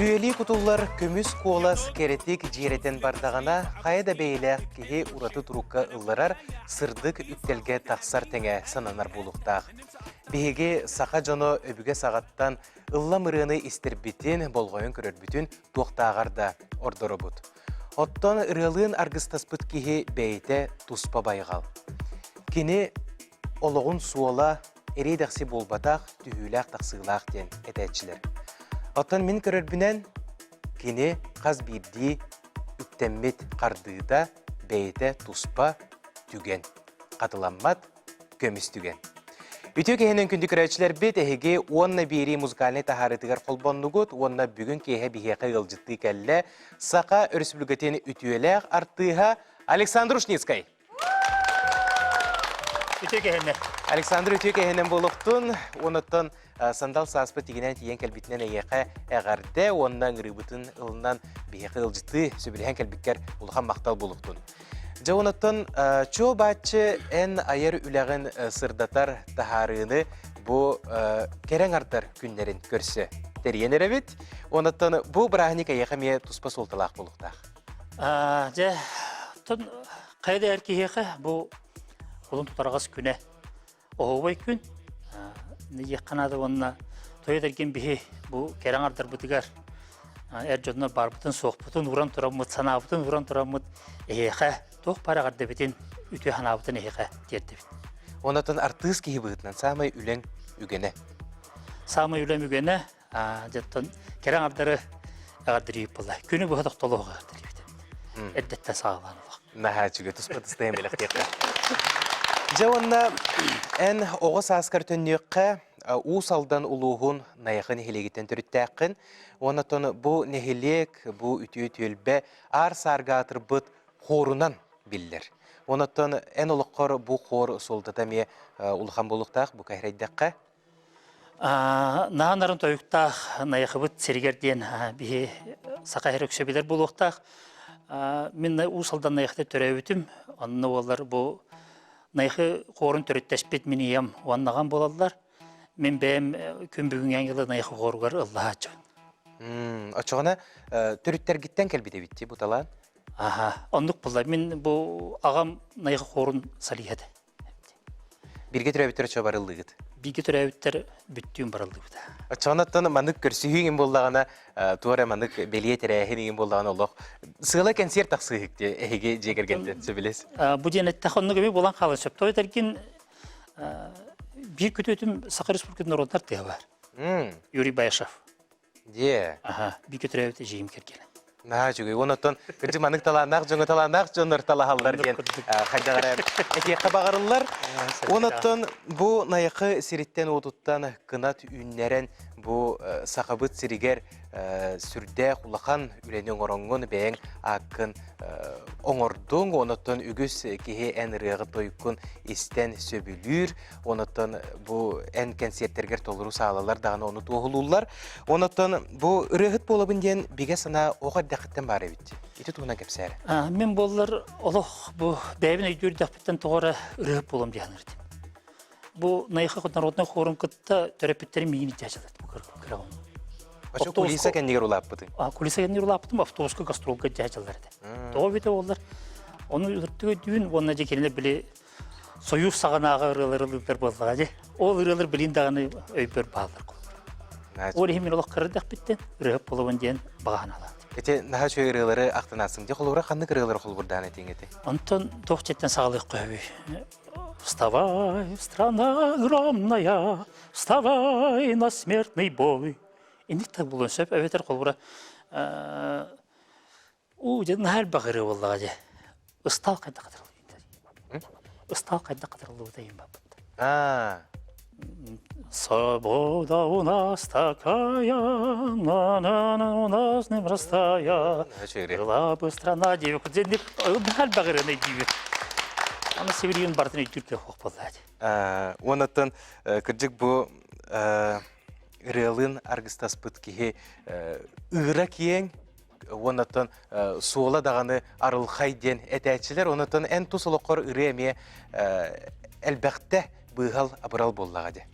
Күөлүү кутуллар көмүс куолас кэрэтик дьиэрэтэн бардаҕына, хайа да бэйэлээх киһи ураты турукка ылларар, сырдык үктэлгэ тахсар тэҥэ сананар буолуохтаах. Биһиги саха дьоно өбүгэ саҕаттан ыллам ырыаны истэрбитин, болҕойон көрөрбүтүн туохтааҕар да ордоробут. Оттон ырыалыын аргыстаспыт киһи бэйэтэ туспа байҕал. Кини олоҕун суола эриэ-дэхси буолбатах, түһүүлээх-тахсыылаах диэн этээччилэр. Оттон мин көрөрбүнэн, кини хас биирдии үктэммит хардыыта бэйэтэ туспа түгэн, хатыламмат көмүс түгэн. Үтүө киһинэн күндү көрөөччүлэрбит, эһиги уонна биэрии музыкальнай таһаарыытыгар холбоннугут уонна бүгүн киэһэ биһиэхэ ыалдьыттыы кэллэ Саха Өрөспүүбүлүкэтин үтүөлээх артыыһа Александр Ушницкай. Үтүө киһинэн. Александр үтүө киһинэн буолуохтун. Онуттан сандал сааспыт тигинэн тиийэн кэлбитинэн эйиэхэ эҕэрдэ уонна ыҥырыыбытын ылынан биһиэхэ ыалдьыттыы сөбүлэһэн кэлбиккэр улахан махтал буолуохтун. Дьэ онуттан чуо бааччы эн айар үлэҕин сырдатар таһаарыыны бу кэрэ аҥардар күннэрин көрсө тэрийэн эрэбит. Онуттан бу бырааһынньык эйиэхэ эмиэ туспа суолталаах буолуохтаах. Дьэ, оттон хайа да эр киһиэхэ бу кулун тутарҕас күнэ оһуобай күн. Диэххэ наада уонна тойот эргин биһи бу кэрэ аҥардарбытыгар эр дьоннор барбытын суохпутун уран тураммыт, санаабытын уран тураммыт эһиэхэ туох баар эҕэрдэбитин, үтүө санаабытын эһиэхэ тиэрдэбит. Онотон артыыс киһи быһыытынан саамай үлэҥ үгэнэ. Саамай үлэм үгэнэ Дьоттон кэрэ аҥардары эҕэрдэлиибит буолла. Күнү быһа тохтолуох эҕэрдэлиибит. Эрдэттэн саҕалаан олох. Наһаа үчүгэй туспа тыстайан бэлэхтиэххэ. Дьэ уонна эн оҕо сааскар төннүөххэ Уус Алдан улууһун Найахы нэһилиэгиттэн төрүттээххин. Уонна бу нэһилиэк, бу үтүө түөлбэ аар-саарга аатырбыт хуорунан биллэр. Онон эн олоххор бу хуор суолтата эмиэ улахан буолуохтаах, бу кэһэрэйдэххэ. Наһаа нарын тойуктаах Найахыбыт сиригэр диэн биһи саха иһэр өксө билэр буолуохтаах. Мин Уус Алдан Найахыта төрөөбүтүм. Онно буоллар бу Найахы хуорун төрүттэспит мин ийэм уоннаҕам буолаллар. Мин бэйэм күн бүгүҥҥэ дылы Найахы хуоругар ыллаһааччыбын. Оччоҕуна төрүттэргиттэн кэлбит эбит дии бу талаан? Аха, оннук буолла. Мин бу аҕам Найахы хуорун солиһа этэ. Бииргэ төрөөбүттэр оччо барыллыгыт? Бииргэ төрөөбүттэр бүттүүн барыллыбыта. Оччоҕуна маннык көрсүһүү иҥин буоллаҕына, туора маннык бэлиэ тэрээһин иҥин буоллаҕына олох сыала кэнсиэр тахсыыһык дии эһиги дьиэ кэргэнтэн сөбүлэс. Бу диэн эттэххэ оннук эми буолан хаалан сөп. Тоҕо этэргин биир күтүөтүм Саха Республикатын норуотунар тыа баар. Юрий Баишев. Дьиэ. Аха, бииргэ төрөөбүт эдьиийим кэргэнэ. Наһаа үчүгэй. Онон кырдьык маннык талааннаах дьоҥҥо талааннаах дьоннор талаһаллар диэн хайдах эрэ этиэххэ баҕарыллар. Онон бу Найахы сириттэн-уотуттан кынат үүннэрэн бу Сахабыт сиригэр сүрдээх улахан үлэни оҥороҥҥун бэйэҥ ааккын оҥордуҥ. Онон үгүс киһи эн ырыаҕы тойуккун истэн сөбүлүүр. Онон бу эн кэнсиэртэргэр толору саалалар даҕаны ону туоһулууллар. Онон бу ырыаһыт буолабын диэн бигэ санаа оҕо эрдэххиттэн баар эбит. Ити туһунан кэпсээр. Мин буоллар олох бу бэйэбин өйдүүрдэхпиттэн тоҕо эрэ ырыаһыт буолуом дии саныыр этим. Бу Найха народнай хорун кытта төрөппүттэрим миигин илдьэ сылдьар бу кыра Очо кулиса кэннигэр улааппытыҥ. Кулиса кэннигэр улааппытым автобуска гастролга илдьэ сылдьар этэ. Тоҕо эбитэ буоллар, ону ыртык өйдүүн уонна дьэ кинилэр били Союз саҕанааҕы ырыалар ылыылар буоллаҕа дии. Ол ырыалар билин даҕаны өйбөр бааллар курдук. Ол иһин мин олох кырырдахпыттан ырыаһыт буолабын диэн баҕа санаалаах. Ити наһаа үчүгэй ырыалары ахтынаасыҥ. Дьэ холобура ханнык ырыалары холобурдаан этиҥ эти? Онтон туох дьиэттэн саҕалыах көһөбүй? Вставай, страна огромная, вставай на смертный бой. Инник так буолуон сөп, эбэтэр холобура Уу, дьэ наһаа элбэх ырыа буоллаҕа дьэ. Ыстаал хайдах хатырыллыбыта? Ыстаал хайдах хатырыллыбыта иһин баппыт. Аа. Свобода у нас такая, на-на-на у нас непростая. Была бы страна девку. Дьэ, наһаа элбэх ырыаны өйдүүбүт. Аны сибилигин барытын өйдүүр кыах суох буолла дии. Уонаттан кырдьык бу ырыалыын аргыстаспыт киһи ыыра киэҥ, уоннаттан суола даҕаны арылхай диэн этээччилэр. Онуттан эн тус олоххор ырыа эмиэ элбэхтэ быыһал абырал буоллаҕа дии.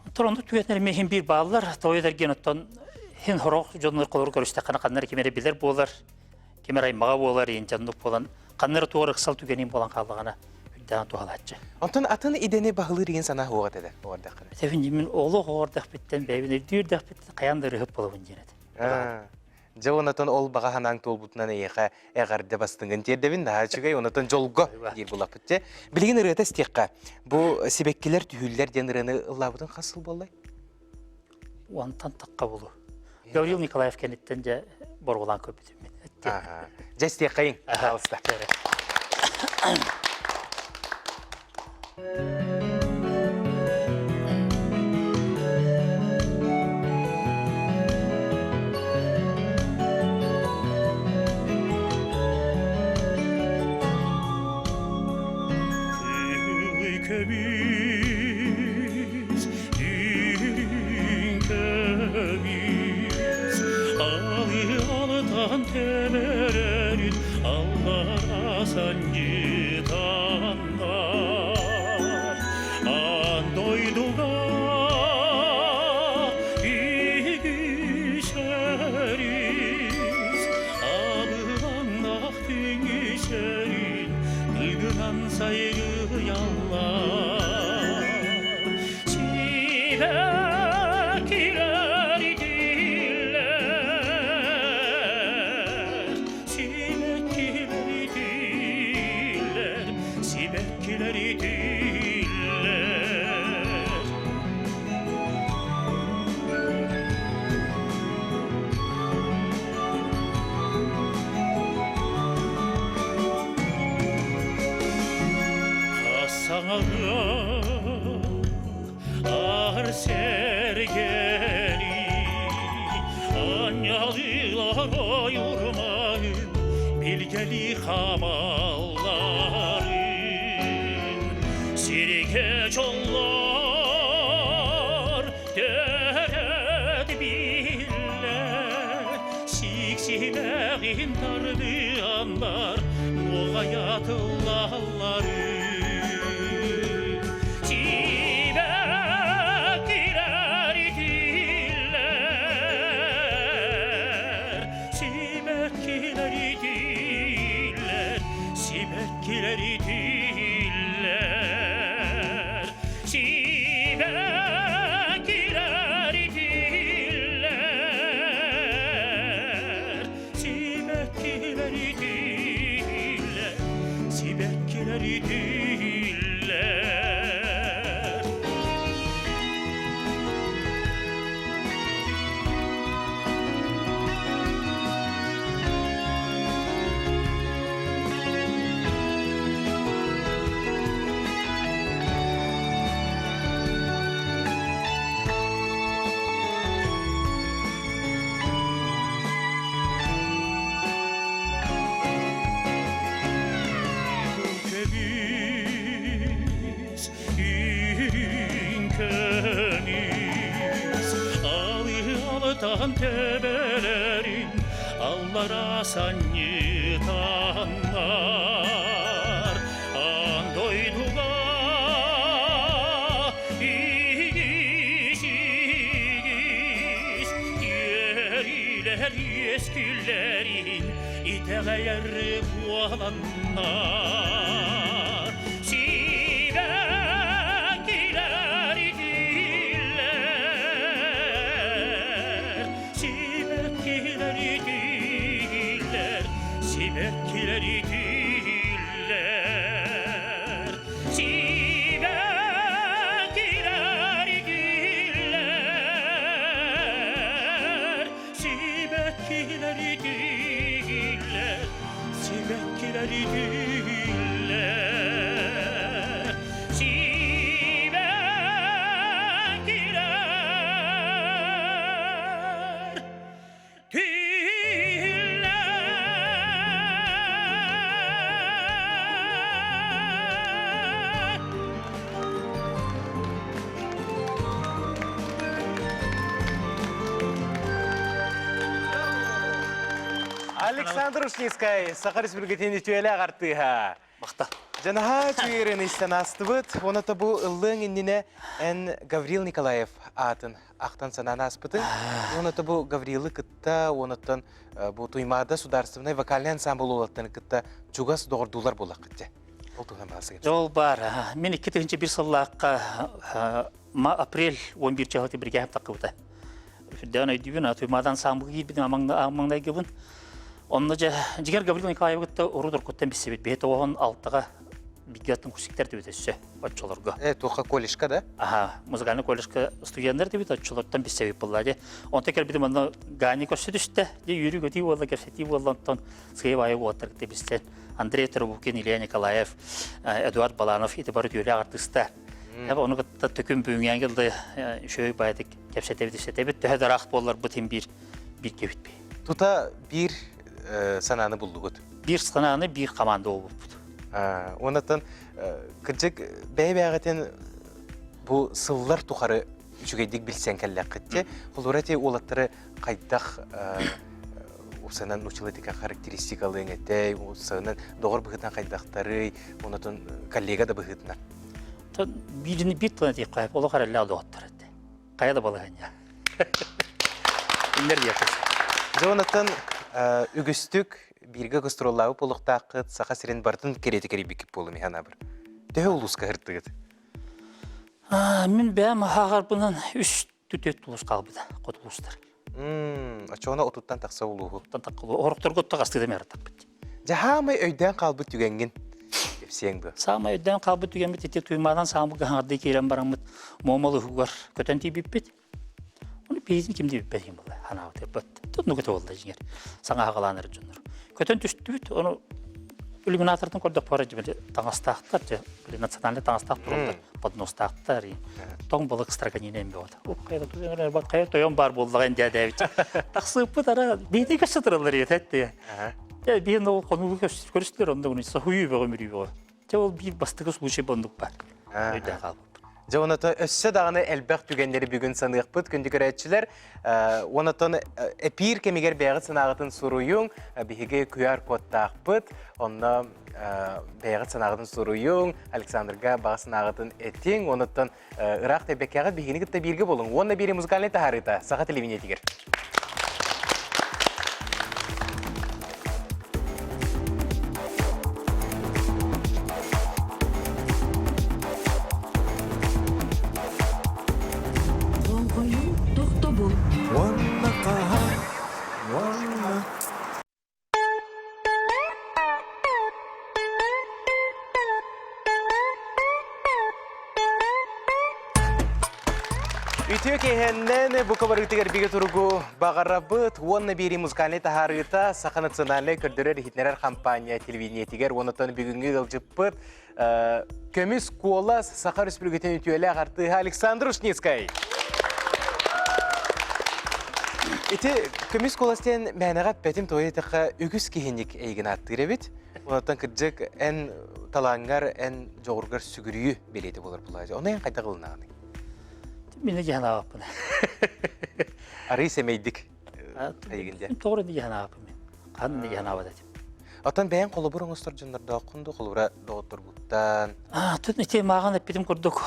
Оттон оннук түгэннэр эмиэ иһин биир бааллар. Тоҕо этэргин оттон Хин хорох дьоннор холору көрүстэххинэ ханна эрэ ким эрэ билэр буолар, ким эрэ аймаҕа буолар, иин дьоннук буолан ханна эрэ туох ыксал түгэнин буолан хааллаҕына үрдээн туһалааччы. Онтон атын идэни баһылыыр игин санаа суоҕа этэ оҕордаххына. Этэбин мин олох оҕордахпиттэн бэйэбин өйдүүрдэхпиттэн хайаан да ырыһыт буолабын диэн этэ. Дьэ онотон ол баҕа санааҥ туолбутунан эйиэхэ эҕэрдэ бастыҥын тиэрдэбин наһаа үчүгэй онотон дьолго диир булаппыт дьэ. Билигин ырыата истиэххэ. Бу сибэккилэр түһүүллэр диэн ырыаны ыллаабытын хас сыл буоллай? Уонтан тахха булу. Гаврил Николаев кэнниттэн дьэ боруолаан көрбүтүм мин. Дьэ истиэххэйиҥ, пожалуйста. Көмүс, көмүс, Алытан төбөрөрүн аллара санньытаннар. Аан дойдуга үгүс абылаҥнах түҥүсэрин тыгынан сайгыйаллар. Сибэккилэр итиллэр, сибэккилэр итиллэр, сибэккилэр итиллэр. Саҥаҕа сэргэни анньалыылар ойурмайын билгэли хамалларын сиргэ дьоллор төрөт биллэр сиксимэҕин тардыаннар нуоҕайатыллалларын Сибэккилэр итиллэр, сибэккилэр итиллэр, сибэккилэр итиллэр. Сибэккилэр итиллэр, сибэккилэр итиллэр, сибэккилэр итиллэр. Көмүс, үрүҥ көмүс, алыы-алытан төбөлөрүн аллара санньытаннар. Аан дойдуга игис-игис, иэрилэр үөскүллэрин итэҕэйэр буоланнар. Сибэккилэр итиллэр, сибэккилэр итиллэр, сибэккилэр итиллэр. Сибэккилэр итиллэр, сибэккилэр итиллэр, сибэккилэр итиллэр. Сибэккилэр Tüller. Александр Ушницкай, Саха Республикатын үтүөлээх артыыһа. Махтал. Дьанаһаа үчүгэй истэн аастыбыт. Уонна бу ыллыаҥ иннинэ эн Гаврил Николаев аатын ахтан санаан ааспытыҥ. Уонна бу Гаврилы кытта, уонуттан бу Туймаада судаарыстыбаннай вокальнай ансамбл уолаттарын кытта чугас доҕордуулар буоллаххыт дьэ. Ол туһунан баҕасыгын. Ол баар. Мин 2001 сыллаахха апрель 11 чаһыты биригээһим таххыбыта. Үрдээн өйдүүбүн, Туймаада ансамблга киирбитим амаҥнайгыбын. Онно дьэ, дьигэр Гаврил Николаевы кытта урут уруккуттан билсибит. Биһи тоҕоһон алтаҕа бииргэ аттын курсиктар дебит өссө оччолорго. Э, туохха колледжка да? Аха, музыкальный колледжка студенттар дебит оччолортон билсэбит буолла дьэ. Онто кэлбитим онно Гани көрсө түстэ. Дьэ үөрүү көтүү буолла, кэпсэтии буолла онтон сыа баайы уолаттар кытта билсэн Андрей Трубукин, Илья Николаев, Эдуард Баланов ити бары үтүөлээх артыыстар. Ону кытта төкүн бүгүҥҥэ дылы үчүгэй баайдык кэпсэтэбит исэтэбит төһө да ыраах буолларбыт иһин биир бииргэбит Тута биир санааны буллугут. Биир санааны биир команда буолбуппут. Оннуттан кырдьык бэйэ-бэйэҕитин бу сыллар тухары үчүгэйдик билсэн кэллэххит Холура эти уолаттары хайдах упсанан училытыка характеристикалыың этэй, упсанан доҕор быһыытынан хайдахтарый, онотон коллега да быһыытынан. Биирини биир тылын этиэххэ олох эрэллээх доҕоттор этэ. Хайа да балаһыанньа. Кинилэр диэххит. Дьэ онуттан үгүстүк бииргэ гастроллаабыт буолуохтааххыт, Саха сирин барытын кэриэтэ кэрийбиккит буолуо миһэ анаабыр. Төһө улууска сырыттыгыт? Мин бэйэм ааҕарбынан үс түтүөт улуус хаалбыта, хоту улуустар. Оччоҕуна отуттан тахса улууһу. Оттон тахса Орохторго отто хастыы да таппыт. Дьэ хаамай өйдөөн хаалбыт түгэҥҥин кэпсиэҥ дуо? Саамай өйдөөн хаалбыт түгэммит ити Туймаадан саамыга хаҥардыы киирэн бараммыт Муома улууһугар көтөн тиийбиппит. Ону биһигини ким да билбэт иһин буолла, ханаабыт. Тутнук этэ буолла дьиҥэр. Саҥа аҕалаан эрэр дьоннор. Көтөн түстүбүт, ону иллюминатордан көрдөхпө бары таҥастаахтар, дьэ, национальный таҥастаах тураллар, подностаахтар, тоҥ балык строганина эмбэ хайа тойон баар буоллаҕа индээдээбит. Тахсыыппыт ара биһиги көссө тураллар этэ. Дьэ биһин ол хонуугу көрүстүлэр онно гуну соһуйуу бөҕө мүрүү бөҕө. Дьэ ол биир бастакы случай оннук баар. Өйдөөн хаалбыппыт. Дьэ оното өссө даҕаны элбэх түгэннэри бүгүн саныахпыт күндү көрөөччүлэр. Онотон эпиир кэмигэр бэйэҕит санааҕытын суруйуҥ. Биһиги QR кодтаахпыт. Онно бэйэҕит санааҕытын суруйуҥ. Александрга баҕа санааҕытын этиҥ. Онуттан ыраах тэйбэккэҕит биһигини кытта бииргэ буолуҥ. Уонна биири музыкальнай таһаарыыта Саха телевидениетигэр. Болҕойуҥ, тохтобул. Уонна хаһан, уонна Үтүө киэһэннэн бу кабарыытыгар бигэ туругу баҕарабыт уонна биэрии музыкальнай таһаарыыта Саха национальнай көрдөрөр-иһитиннэрэр компания телевидениетигэр уонна бүгүҥҥү ыалдьыппыт Көмүс куолас Саха Өрөспүүбүлүкэтин үтүөлээх артыыһа Александр Ушницкай. Ити көмүс куолас диэн мээнэҕэ эппэтим тоҕо диэтэххэ үгүс киһиник эйигин ааттыыр эбит. Онтон кырдьык эн талааҥҥар, эн дьоҕургар сүгүрүйүү бэлиэтэ буолар булаачы. Ону эн хайдах ылынаҕыный? Мин дьиһэн аабаппын. Арый сэмэйдик эйигин диэн. Тоҕо дьиһэн аабаппын мин. Ханна дьиһэн аабат этим. Оттон бэйэҥ холобур оҥостор дьоннордооххун дуу, холобура доҕотторгуттан? Тут ити мааҕын эппитим курдук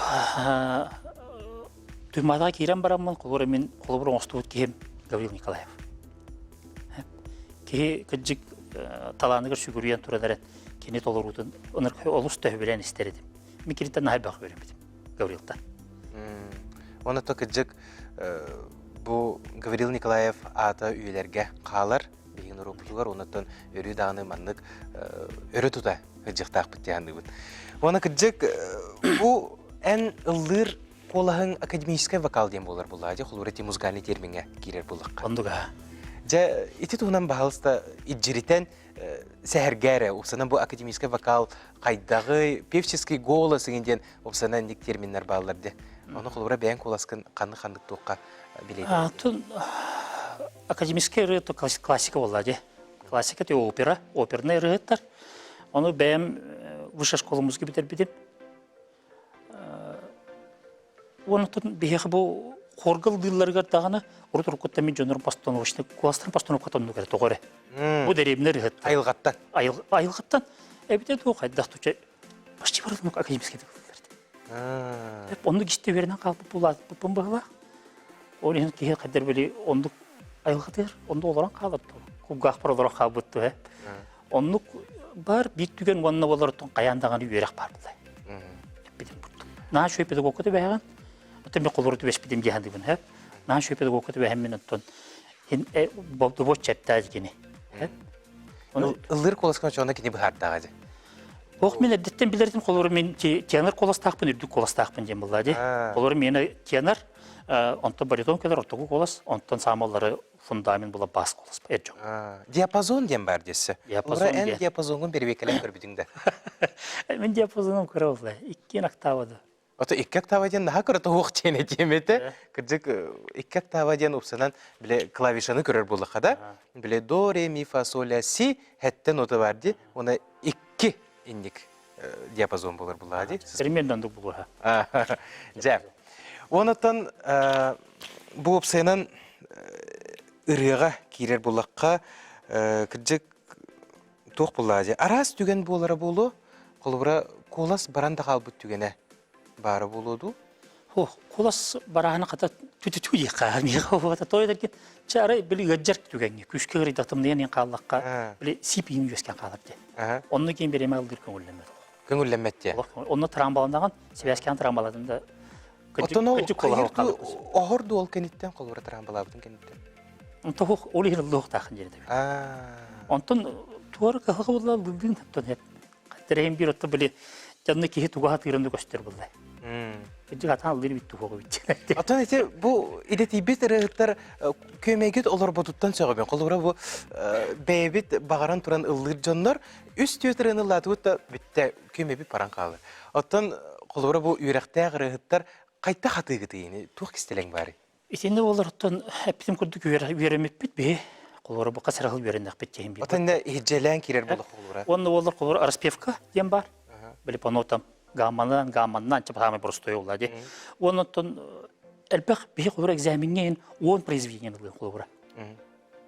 Туймаатаҕа киирэн бараммын, холобура мин холобур оҥостубут киһим Гаврил Николаев. Киһи кырдьык талааныгар сүгүрүйэн туран эрэн кини толоруутун олус төһүбүлээн истэр этим. Мин киниттэн наһаа элбэх үөрэммитим Гаврилтан. Онно то кырдьык бу Гаврил Николаев аата үйэлэргэ хаалар биһиги норуоппутугар оннуттан өрүү даҕаны маннык өрө тута сылдьыахтаахпыт дии саныыбын. Уонна кырдьык бу эн ыллыыр куолаһыҥ академическай вокал диэн буолар буоллаҕа дьэ холобура ити музыкальный термиҥҥэ киирэр буоллахха. Оннуга. Дьэ ити туһунан баһаалыста илдьиритэн сэһэргээ эрэ упсанан бу академическай вокал хайдаҕый певческий голос игин диэн упсанан инник терминнэр бааллар дьэ. Ону холобура бэйэҥ куоласкын ханнык-ханнык туохха билиэтин? Академическай ырыа классика буолла дии. Классика это опера, оперный ырыаһыттар. Ону бэйэм высшая школа музыки бүтэрбитим. Онтон биһиэхэ бу хорга ыллыылларыгар даҕаны урут уруккуттан мин дьоннорум постановочный куоластарын постановка тоннук эрэ тоҕо эрэ. Бу дэриэбинэ ырыаһыттар. Айылҕаттан. Айылҕаттан. Эбитэ дуу хайдах туча. Почти барытын академический ыллар. Оннук истэ үөрэнэн хаалбыт булаатпыппын быһылаах. Ол иһин киһи хайдар били оннук айылҕатыгар оннук олорон хаалар ту. Кулгаахпар олорон хаалбыт ту. Оннук бар биир түгэн уонна олортон хайаан даҕаны үөрэх баар булай. Эппитим курдук. Наһаа үчүгэй педагогка түбэһэҕин. Оттон мен холору түбэспитим дии саныыбын. Наһаа үчүгэй педагогка түбэһэммин оттон болдубот чэптээ кини. Ыллыыр куоласкын очоҕуна кини быһаардаҕа дии. Ох мен эрдэттэн билэртим холору мен тенор куоластаахпын үрдүк куоластаахпын диэн буолла дии. Холору миэнэ тенор, онтон баритон кэлэр ортоку куолас, онтон саамаллары фундамент була бас куолас эр дьон. Диапазон диэн бар диэссе. Диапазон эн диапазоҥҥун бэрэбиэккэлээн көрбүтүҥ да. Мин диапазоным кыра буолла. Иккиэн октава да. Ото икки октава диэн наһаа кыра туһуох диэн этиэм этэ. Кырдьык икки октава диэн упсанан биле клавишаны көрөр буоллахха да, биле до, ре, ми, фа, соль, ля, си хэттэн нота бар ди. Уна икки инник диапазон болар булаа ди. Примерно ондук булуха. Дьэ. Онотон бу упсайынан ырыаға киирэр буллахха кырдьык туох буллаа дии араас түгэн буолара буолуо холобура куолас баран да хаалбыт түгэнэ баара буолуо дуу Ох, куолас бараһына хата түтүтүү диэххэ миэхэ уһугата той дэргин чэ арай били ыаддьар түгэҥҥэ күүскэ ыарыйдатымныйан иһин хааллахха били сип иин үөскээн хаалар диэн онно киин бириэмэ ыллыыр көҥүллэммэт көҥүллэммэт диэн онно трамбаланаҕын сибээскээн трамбалатын да Оттон ол оһор дуол кэнниттэн холобура трамбалаабытын кэнниттэн Онтон ол иһин ыллыахтаахын диэн этэбин. Онтон туора кыһалҕа буолла лыылыын оттон эп. Тэрэһин биир отто били дьонно киһи туга хатыырын көстөр буолла. Кырдьык атаан ыллыыр бит туһуга бит. Оттон ити бу идэтийбит ырыаһыттар күөмэйгит олорботуттан сөҕөбүн. Холобура бу бэйэбит баҕаран туран ыллыыр дьоннор үс түөрт ырыаны ыллаатыбыт да бүттэ күөмэйбит баран хаалар. Оттон холобура бу үөрэхтээх ырыаһыттар хайта хатыыгытый туох кистэлэҥ баарый? Итиннэ олортон эппитим курдук үөрэммиппит биһи холобура бу хас эрэ үөрэннэхпит диэн биир. Отон иһдьэлээн киирэр буолла холобура. Уонна уоллар холобура распевка диэн баар. Били по нотам гамманан гамманнан типа самый простой буолла дии. Уонна оттон элбэх биһи холобура экзамеҥҥэ иһин уон произведение ылыан холобура.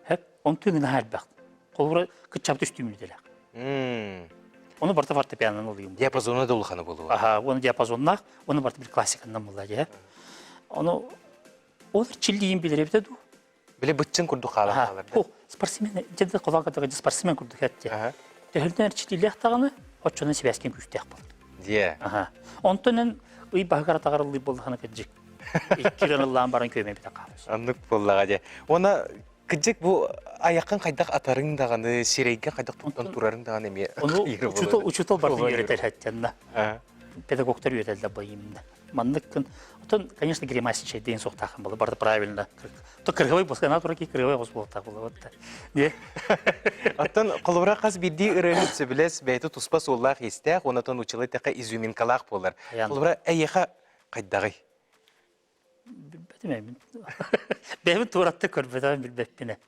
Хэп онтун наһаа элбэх. Холобура кыччабыт үстүүмүн идэлээх. Ону барыта фортепианонан ылыым. Диапазона да улахана буолуо. Аха, уонна диапазоннаах, уонна барыта бир классиканнан буолла дии. Ону ол чиллиин билэр эбитэ дуу? Биле быччын курдук хаалан хаалар. О, спортсмен, дьэ колака дагы спортсмен курдук этти. Төһөлтөн эрчитиилээх даҕаны, оччонон сибээскин күүстээх буолар. Дьиэ. Аха. Онтон эн ый баһыгар атаҕарыллыы буоллахына кырдьык. Икки ыллаан баран күөмэ битэ хаалар. Оннук буоллаҕа дьэ. Уонна Кырдьык бу айаххын хайдах атарыҥ даҕаны, сирэйгэ хайдах туттан турарыҥ даҕаны эмиэ Ону учуутал учуутал барытын үөрэтэр хэттэнна. Педагогтар үөрэтэллэр бу именно. Маннык Оттон, конечно, гримасничай диэн суохтаахын буолла, барыта правильно. То кыргыбай боска на тура ки кыргыбай хос буолтаах буолла вот. Не. Оттон холобура хас биирдии ырыаһыт сөбүлэс бэйэтэ туспа суоллаах-иистээх, онотон училай тэхэ изюминкалаах буолар. Холобура эйиэхэ хайдаҕый? Билбэтим эбин. Бэйэбин туоратта көрбөтөҕүм билбэппинэ.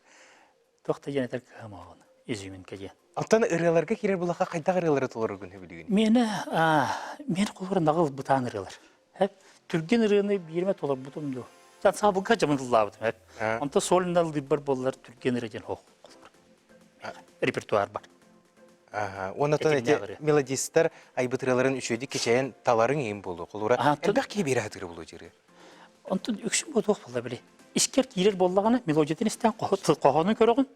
Туох да диэн этэр кыһам оҕону. Изюминка диэн. Оттон ырыаларга киирэр булаха хайдах ырыалары толороргун сөбүлүүгүн? Миэнэ миэнэ холобура наҕыл бытаан ырыалар. Хэп түргэн ырыаны бииримэ толорбутум дуо? Жан саабылга дьамын ыллаабытым хэп. Онто сольно ыллыырбар буоллар түргэн ырыа диэн хоох холобура. Репертуар бар. Уонна ити мелодистар айбыт ырыаларын үчүгэйдик кичэйэн таларыҥ иһин буолуо. Холура элбэх киһи биэрэ сатыыр буолуо диир. Онтон үксүн буолуох буолла били. Искэр киирэр буоллаҕына мелодиятын истээн хоһоону көрөҕүн,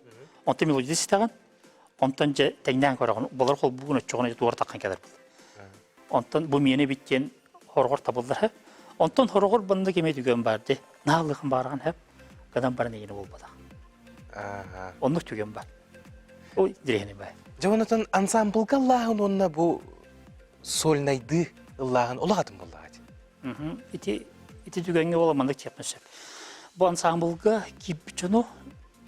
онтон мелодия истэҕин, онтон дьэ тэҥнээн көрөҕүн. Болар холбугун оччоҕуна туора таххан кэлэр буолла. Онтон бу миэнэ эбит диэн хороҕор табыллар хэп. Онтон хороҕор баннык эмиэ түгэн баар дии. Наалыхын баарҕан хэп. Гынан баран эйиэнэ буолбатах. Оннук түгэн бар. Ой, дириһини бай. Дьэ онотон ансамблга ыллааһын уонна бу сольнайды ыллааһын олох атын буоллаҕа дии. Ити ити түгэҥҥэ буола маннык диэхпин сөп. Бу ансамблга киирбит дьону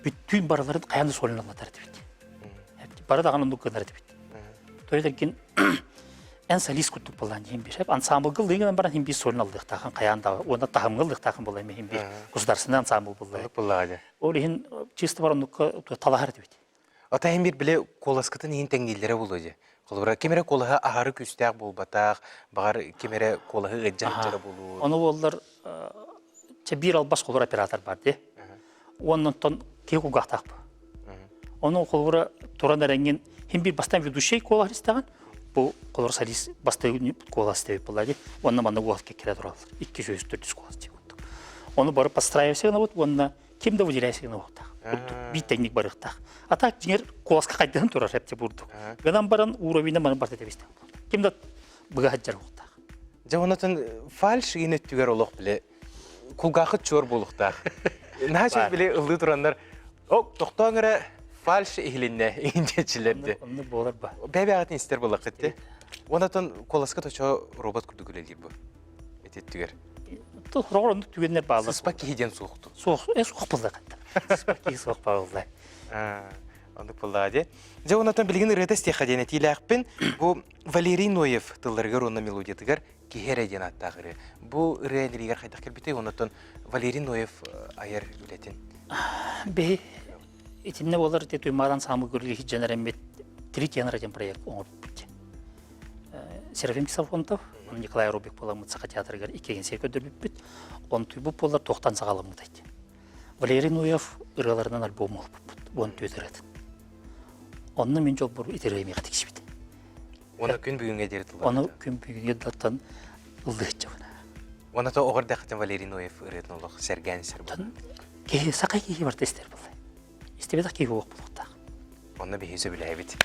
бүттүүн барыларын хайаан да сольно ыллатар этибит. Бары даҕаны оннук гынар этибит. То есть эн солист курдук буоллаан диэн биир. Ансамблга ыллыгынан баран хин биир сольно ыллыахтаахын хайаан да уонна таһымҥа ыллыахтаахын буолла эмиэ хин биир государственный ансамбл буолла. Буоллаҕа дии. Ол иһин чисто бар оннукка талаһар этибит. Ата иһин биир бile куоласкытын иһин тэҥнииллэрэ буолуо дии. Холобура ким эрэ куолаһа аһары күүстээх буолбатах, баҕар ким эрэ куолаһы ыаддьа сылдьара буолуо. Ону буоллар чэ биир албас холобура оператор бар дии. Уонна онтон киһи кулгаахтаах бу. Ону холобура туран эрэҥҥин хин биир бастаан ведущий куолаһын истэҕин. Бу холор солист бастакы куолас диэбит буолла дии. Уонна манна уол кэккэлэ тураллар. 200-400 куолас диэн курдук. Ону бары подстраивайся гынабыт уонна ким да выделяйся гынабыттаах. Курдук биир тэҥник барыахтаах. А так дьиҥэр куоласка хайдыһан турар эпти бурдук. Гынан баран уровеньна маны барта тэбистэх Ким да быга сылдьар уохтаах. Дьэ онотон фальш иин өттүгэр олох биле кулгаахыт чуор буолуохтаах. Наһаа чуор били ыллыы тураннар, о, тохтооҥ эрэ фальш иһилиннэ иинчэчилэрди. Оннук буолар ба. Бэйбэҕитин истэр буоллаххыт ти. Онотон куоласка точо робот курдук үлэлиир бу. Ити өттүгэр. Сороҕор оннук түгэннэр бааллар. Сыспа киһи диэн суохту. Суох, суох буолла хатта. Сыспа киһи суох баалла. Оннук буоллаҕа дии. Дьэ, онотон билигин ырыата истиэххэ диэн этиилээхпин. Бу Валерий Ноев тылларыгар уонна мелодиятыгар Киһи эрэ диэн ааттаах ырыа. Бу ырыа энергигэр хайдах кэлбитэй? Онотон Валерий Ноев айар үлэтин. Биһи итиннэ буолар ити Туймаадан саамы көрүлү дьэнэрэммит Три тенора диэн проект оҥорбут. Серафим Ксафонтов, Николай Рубик буоламмыт Саха театрыгар иккигин сир көрдөрбүппүт. Онтуйбут буоллар туохтан саҕаламмыт эти. Валерий Ноев ырыаларынан альбом оҥорбуппут, 14 ырыатын. Онно мин дьолбор ити ырыа миэхэ тиксибит. Оны күн бүгүҥҥэ диэри тыллар. Оны күн бүгүҥҥэ даттан ыллыаччабын. Оны то оҕор дэхтэн Валерий Ноев ырыатын олох сэргээн истэр буолла. Киһи саха киһи барта истэр буолла. Истибэтэх киһи буолуох буолуохтаах. Онно биһи сөбүлээбит.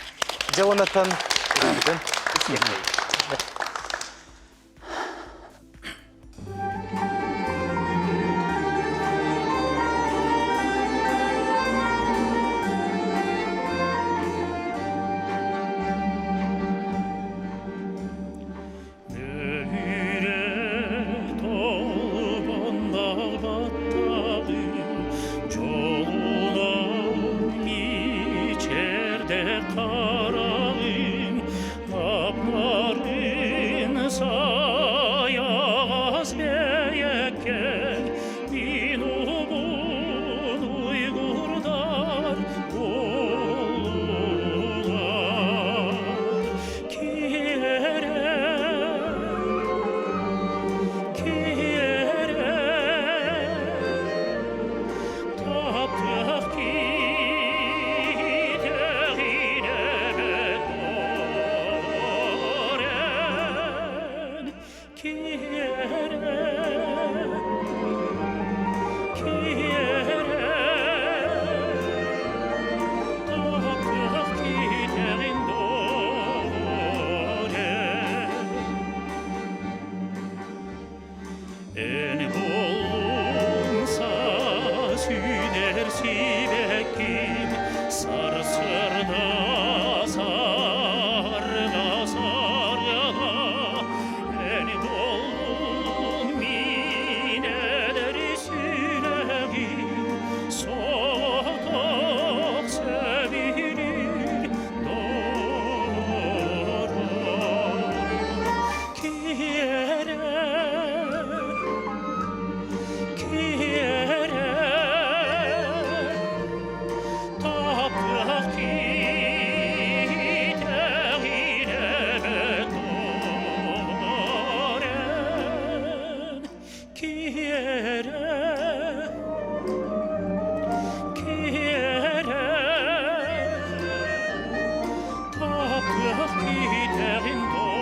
Дьэ онотон ырыабытын истиэххэйин. Мөһүрэ толбоннаах баттаҕым, Дьолунан мичээрдэ хараҕым, Таптарын сайаҕас бэйэккэҥ, Мин угун уйгурдар буоллулар. Киэрэ, киэрэ, таптах китэҕинэ Орен, киэрэ, киэрэ, таптах китэҕин Эн буоллуҥ сүүнэр сибэкким, сарсыарда сарга сарга. Эн буоллуҥ мин эдэр сүрэҕим, соҕотох сөбүлүүр доҕорум. Киэрэ, киэрэ, таптах китэҕинэ торен. Киэрэ, киэрэ, таптах китэҕин торен.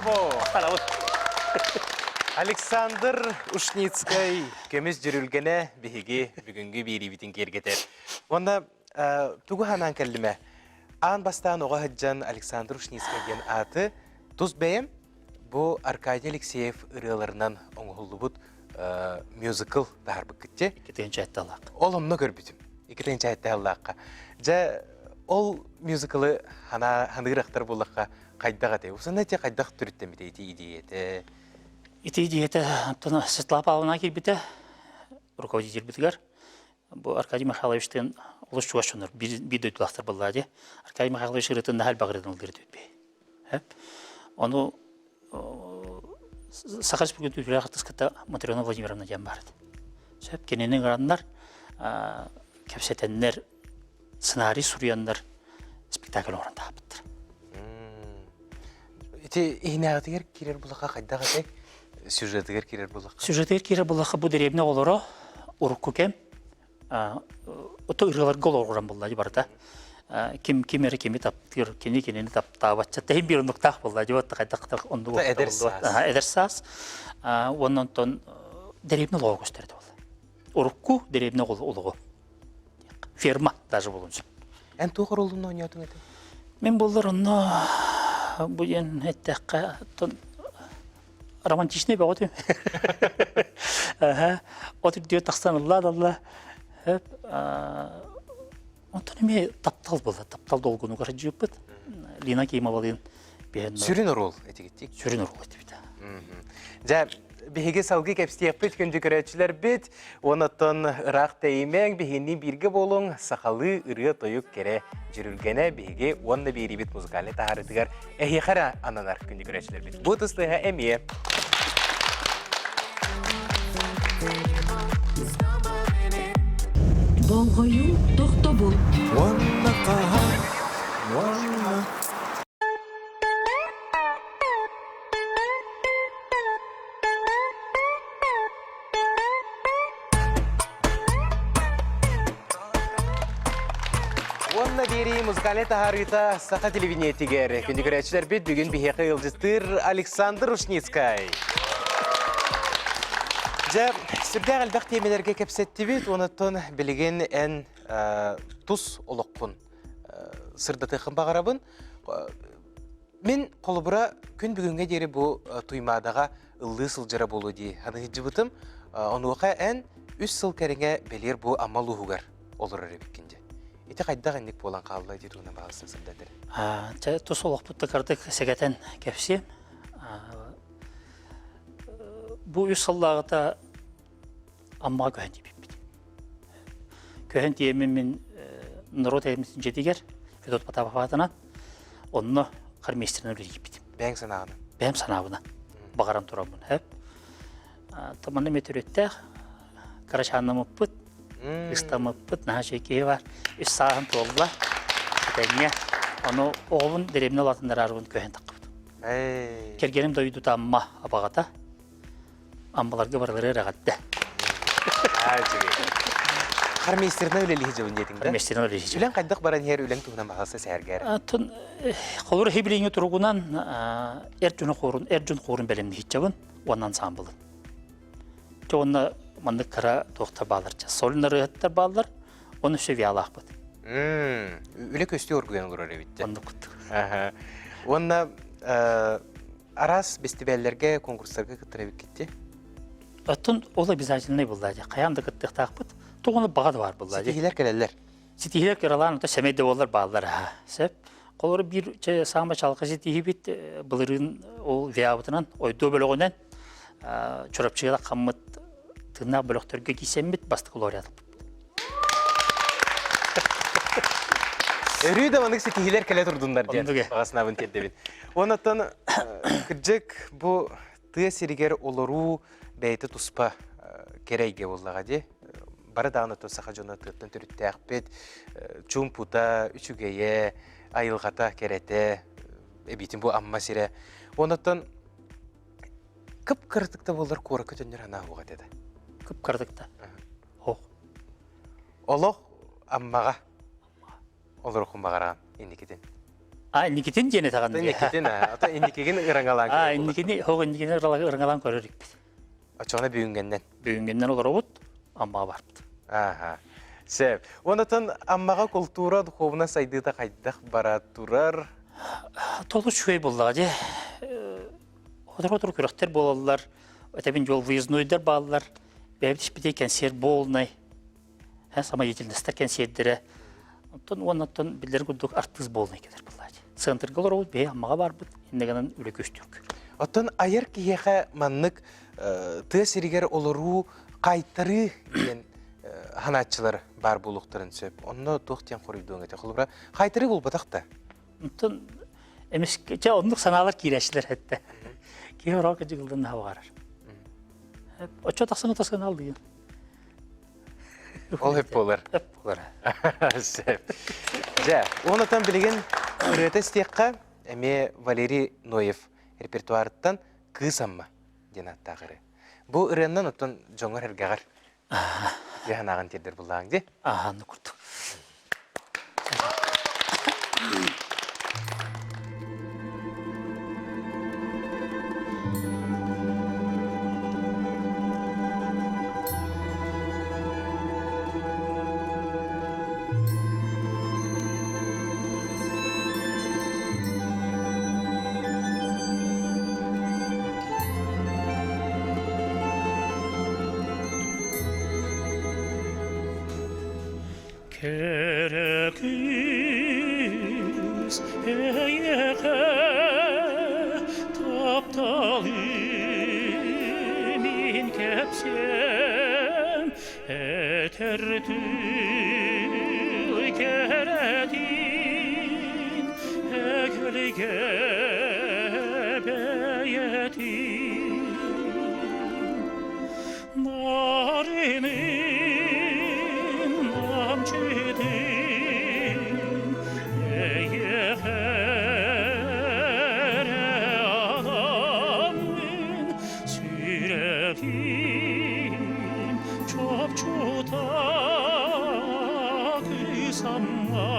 Браво! Александр Ушницкай көмүс дьүрүлгэнэ биһиги бүгүҥҥү биэриибитин киэргэтэр. Уонна тугу ханаан кэллимэ? Аан бастаан оҕо сылдьан Александр Ушницкай диэн ааты тус бэйэм бу Аркадий Алексеев ырыаларынан оҥоһуллубут мюзикл таһаарбыккытчы. 2 аллаах. Ол онно көрбүтүм. 2 аллаахха. Дьэ, ол мюзиклы ханыыр ахтар буоллахха хайдах этэй? Усана ити хайдах төрүттэммитэ ити идиэйэтэ? Ити идиэйэтэ Антон Светлана Павловна киирбитэ руководительбитигэр. Бу Аркадий Михайловичтыын олус чугас дьоннор биир дойдулаахтар буоллаа дии. Аркадий Михайлович ырыатын наһаа элбэх ырыатын ыллыыр этибит. Ону Саха Республикатын үтүөлээх артыската Матрена Владимировна диэн баар этэ. Сөп кинини ыҥыраннар, кэпсэтэннэр, сценарий суруйаннар спектакль оҥорон таһаабыттар. Ити иһинээҕитигэр киирэр булаха хайдах этэй? Сюжетыгар киирэр булаха. Сюжетыгар киирэр булаха бу дэриэбинэ оҕолоро урукку кэм ото ырыаларга олоҕуран булла барыта. Ким ким эрэ кими таптыыр, кини кинини таптаабатча. Тэһин биир оннуктаах буолла дии вот хайдах оннук Эдэр саас. Эдэр саас. Уонна онтон дэриэбинэ олоҕо көстөр этэ буолла. Урукку дэриэбинэ олоҕо. Ферма даже буолуон сөп. Эн туох оруолун оонньоотуҥ этэ? Мин буоллар онно бу диэн эттэххэ романтичный бөҕөтүм. От үрдүгэр тахсан ыллаа да ылла. Онтон эмиэ таптал буолла. Таптал долгунугар сылдьыбыппыт. Лина Кимовалыын биһэн Сүрүн оруол этигиттик. Сүрүн оруол этибит. Дьэ, биһиги салгыы кэпсиэхпит күндү көрөөччүлэрбит. Онон ыраах тэйимэҥ, биһигини бииргэ буолуҥ, сахалыы ырыа-тойук кэрэ дьүрүлгэнэ биһиги уонна биэриибит музыкальнай таһаарыытыгар эһиэхэ эрэ ананар күндү көрөөччүлэрбит. Бу тыстыһа эмиэ. Болҕойуу тохтобул. Уонна хаһан, уонна Уонна биэрии музыкальнай таһаарыыта саха телевидениетигэр. Күндү көрөөччүлэрбит бүгүн биһиэхэ ыалдьыттыыр Александр Ушницкай. Дьэ, сүрдээх элбэх тиэмэлэргэ кэпсэттибит, онуттан билигин эн тус олоххун сырдатыаххын баҕарабын. Мин холобура күн бүгүҥҥэ диэри бу Туймаадаҕа ыллыы сылдьара буолуо дии саныһыдьыбытым. Онуоха эн үс сыл кэриҥэ бэлиэр бу Амма улууһугар олорор эбиккин дии. Ити хайдах инник буолан хаалла дии туһунан баҕаласын сырдатар. Чэ, тус олохпут да кырдык сэгэтэн кэпсиэм. Бу үс сыллааҕыта Аммаҕа көһөн тиийбиппит. Көһөн тиийэммин мин норуот айымньытын дьиэтигэр Федот Потапов аатынан онно хормейстерынан үлэлиирбит. Бэйэҥ санааҕынан? Бэйэм санаабынан. Баҕаран тураммын. Хөп. Манна эмиэ төрүттээх кырачааннамыппыт, ыстаммыппыт, наһаа үчүгэй киһи бар. Үс сааһын туолла. Этэҥҥэ. Ону оҕобун дэриэбинэ улаатыннараарыбын көһөн таххыбыт. Кэргэним дойдута Амма абаҕата. Аммаларга барылары эҕэрдэ. Хормейстерынан үлэлиһи дьабын диэтиҥ да? Хормейстерынан үлэлиһи Үлэҥ хайдах баран иһэр үлэҥ туһунан баҕалса сэһэргээр. Атын холур хибилиҥи туругунан эр дьону хоорун эр дьон хоорун бэлэмниһиччабын уонна ансамблын. Чэ уонна маннык кыра туохтар баалар ча сольнар ыһыттар бааллар оны өссө виалаахпыт. Үлэ көстүү оргуйан олорор эбит. Оннук куттук. Уонна Араас бэстибээллэргэ, конкурстарга кыттар эбиккит Оттон ол обязательный буолла дии. Хайаан да кыттыахтаахпыт. Тугуна баҕа да баар буолла дии. Ситиһиилэр кэлэллэр. Ситиһиилэр кыралаан ото сэмэй да буоллар бааллар аха. Сөп. Холобура биир чэ саама чалка ситиһиибит былырыын ол ВИАбытынан ойдуо бөлөҕүнэн Чурапчыга хаммыт тыыннаах бөлөхтөргө киисэммит бастакы лауреат Өрүү да маннык ситиһиилэр кэлэ турдуннар диэн баҕа санаабын тиэрдэбин. Онон кырдьык бу тыа сиригэр олоруу бэйэтэ туспа кэрэ эйгэ буоллаҕа дии. Бары даҕаны оттон саха дьоно тыаттан төрүттээхпит, чуумпута, үчүгэйэ, айылҕата, кэрэтэ, эбиитин бу Амма сирэ. Онон кып-кыратык да буоллар куоракка төннөр санаа суох этэ да. Кып-кыратык да. Ох. Олох Аммаҕа олорохун баҕараҕын инникитин. А инникитин диэн этэҕин. Инникитин, ата инникигин ыраҥалаан. А инникини, хоҕ инникини ыраҥалаан көрөр икпит. Очоҕуна бүгүҥҥэннэн. Бүгүҥҥэннэн олоробут, Аммаҕа барбыт. Ааха. Сөп. Онотон Аммаҕа култуура духуобуна сайдыыта хайдах бара турар? Толу үчүгэй буоллаҕа дии. Сотору-сотору күрэхтэр буолаллар. Этэбин дьол выезднойдар бааллар. Бэйэбит испитий кэнсиэр буолнай. Самодеятельностар кэнсиэрдэрэ. Оттон уоннаттан биллэр курдук артыыс буолнай кэлэр буоллаачы. Центрга олоробут, бэйэ Аммаҕа барбыт, иннигэнэн үлэ күстүк. Оттон айар киһиэхэ маннык тыа сиригэр олоруу хаайтарыы диэн ханааччылар баар буолуохтарын сөп. Онно туох диэн хоруйдуоҥ этэ? Холобура, хаайтарыы буолбатах да. Онтон эмискэ чэ оннук санаалар киирээччилэр этте. Киһи ороок дьыгылдан наһа баҕарар. Оччо тахсан тахсан алдыйын. Ол хөп буолар. Хөп буолар. Сөп. Дьэ, онотон билигин ырыата истиэххэ эмиэ Валерий Ноев репертуарыттан Кыыс Амма диэн ааттаах ырыа. Бу ырыаннан оттон дьоҥҥор эргэҕэр үтүө санааҕын тиэрдэр буллааҥ дии. Аха, ну курдук. Кэрэ кыыс эйиэхэ тапталым иһин кэпсиэм этэр тыл кэрэтин эгэлгэ бэйэтин Нарынын намчытын эйиэхэ эрэ анаммын сүрэҕим чопчута кыыс Амма.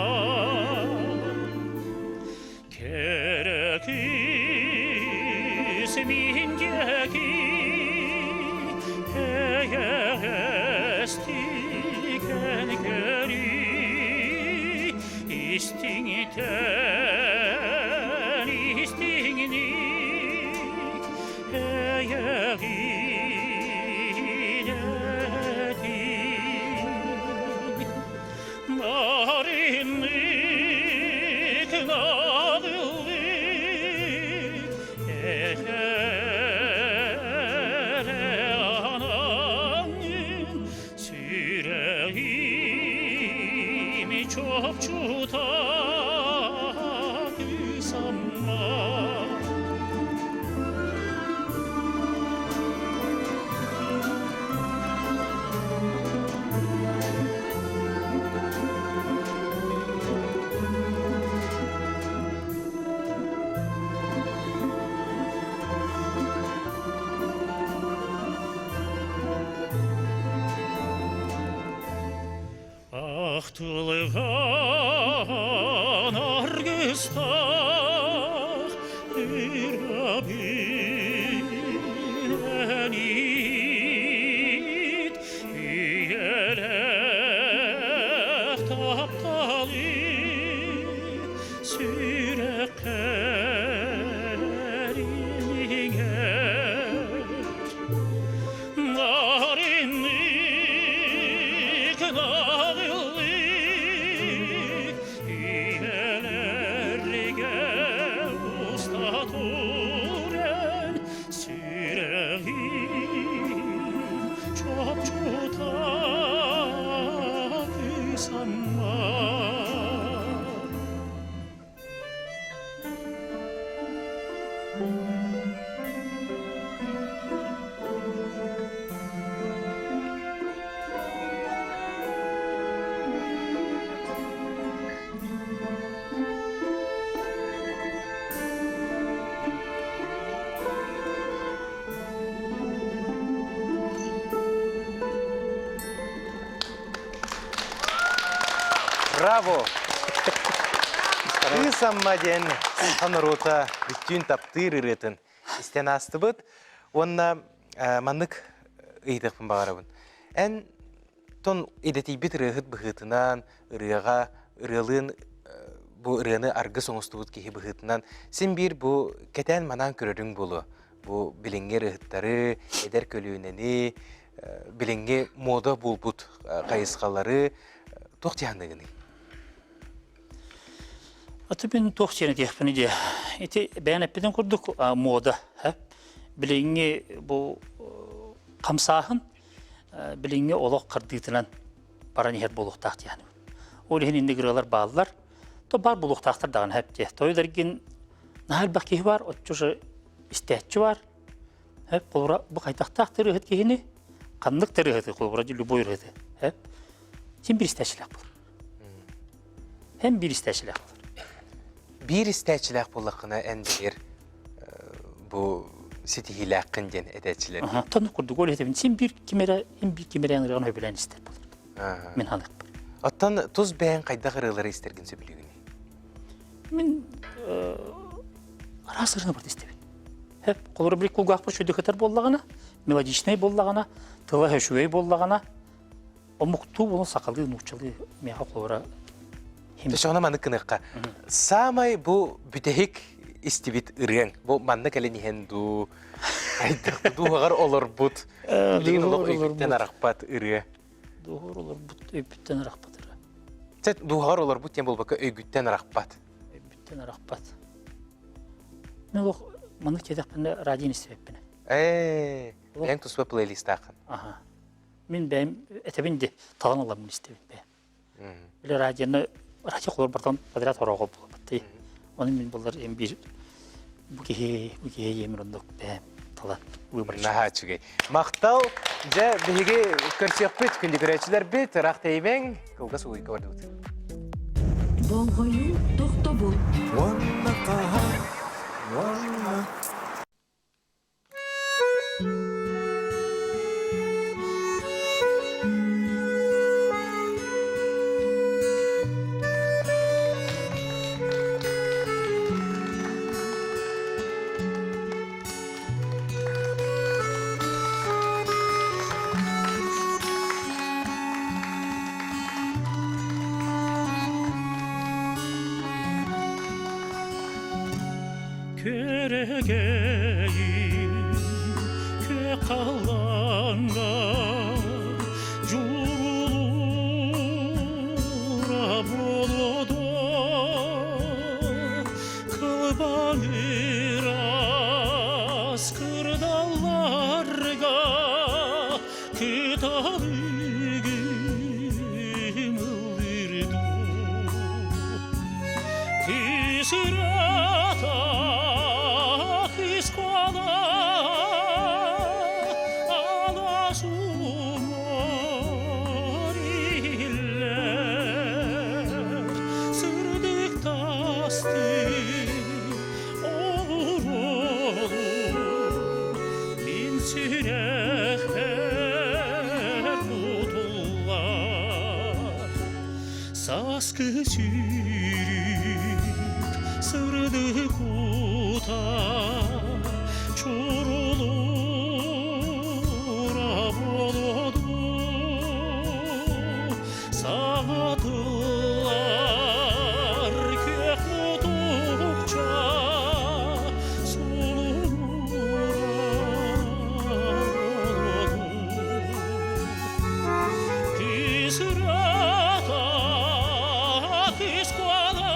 Кэрэ кыыс мин диэки эйэҕэстик эн көрүй, истиҥтэн истиҥник эйэҕин этиҥ. Нарыннык наҕыллык эһэрэ анаҥын сүрэҕим чопчута кыыс Амма. Ахтылған аргыстақ ырғабын ит үйелек тапталы сүрекке Нарыннык наҕыллык үйэлэргэ уста туран сүрэҕим чопчута кыыс Амма. Браво! Кыыс Амма диэн саха норуота бүттүүн таптыыр ырыатын истэн аастыбыт. Уонна маннык ыйытыахпын баҕарабын. Эн тон идэтийбит ырыаһыт быһыытынан, ырыаҕа ырыалыын бу ырыаны аргыс оҥостубут киһи быһыытынан син биир бу кэтээн-манаан көрөрүҥ буолуо. Бу билиҥҥи ырыаһыттары, эдэр көлүөнэни, билиҥҥи муода буолбут хайысхалары туох дьаһаныгыный? Аты мин туох сиэн этиэхпин диэ. Ити бэйэн эппитин курдук мода. Билиҥҥи бу хамсааһын билиҥҥи олох хардыытынан баран иһэр буолуохтаах диэн. Ол иһин инник ырыалар бааллар. То баар буолуохтаахтар даҕаны хэп диэ. Тойдаргин наһаа элбэх киһи бар, оччо же истээччи бар. Хэп холобура бу хайдахтаах тырыһыт киһини ханнык тырыһыты холобура любой ырыһыты. Хэп син биир истээччилээх буолар. Һэн биир истээччилээх буолар. Биир истээччилээх буоллаххына эн биир бу ситиһиилээххин диэн этээччилэр. Тонну курдук ол этебин син биир ким эрэ ин биир ким эрэ ырыаны сөбүлээн истэр буолар. Мин ханыхпын. Оттон тус бэйэҥ хайдах ырыалары истэргин сөбүлүүгүнүй? Мин араас ырыаны барыта истэбин. Хэп, холобура били кулгаахпар шөдөкөтөр буоллаҕына, мелодичнай буоллаҕына, тыла үчүгэй буоллаҕына, омуктуу буолан сахалыы, нууччалыы миэхэ холобура Төсөҕүнэ маннык гыныахха. Саамай бу бүтэһик истибит ырыаҥ. Бу манна кэлэн иһэн дуу, хайдах дууһаҕар олорбут, билигин олох өйгүттэн арахпат ырыа. Дууһаҕар олорбут, өйбүттэн арахпат ырыа. Чэ, дууһаҕар олорбут диэн буолбакка өйгүттэн арахпат. Өйбүттэн арахпат. Мен олох маннык диэтэхпинэ радионы истибэппин. Ээ, бэйэҥ туспа плейлистааххын. Аха. Мин бэйэм этэбин де талан ыламмын истэбин бэйэм. Били радионы радио холор бартан подряд орооҕо буолбат. Оны мин булар эм биир бу киһи бу киһи емир оннук бэйэм талан выбор. Наһаа үчүгэй. Махтал. Дьэ, биһиги көрсүөхпүт, күндү көрөөччүлэрбит, ыраах тэйимэҥ, кылгас угуйга бардыбыт. Болҕойуу тохтобул. Уонна хаһан, уонна Күөрэгэйим күөх халлааҥҥа дьулуура буолуо дуо кылбаҥырас кырдалларга кыталыгым ыллыыр дуу Кысырата кыскала алас умар иллэр сырдык тастыы оҕуруолу мин сүрэхпэр кутуллар Сааскы сүүрүк сырдык уута чурулуура буолуо дуу саҥа тыллар күөх мутукча сулунура буолуо дуу Кысырата кыскуала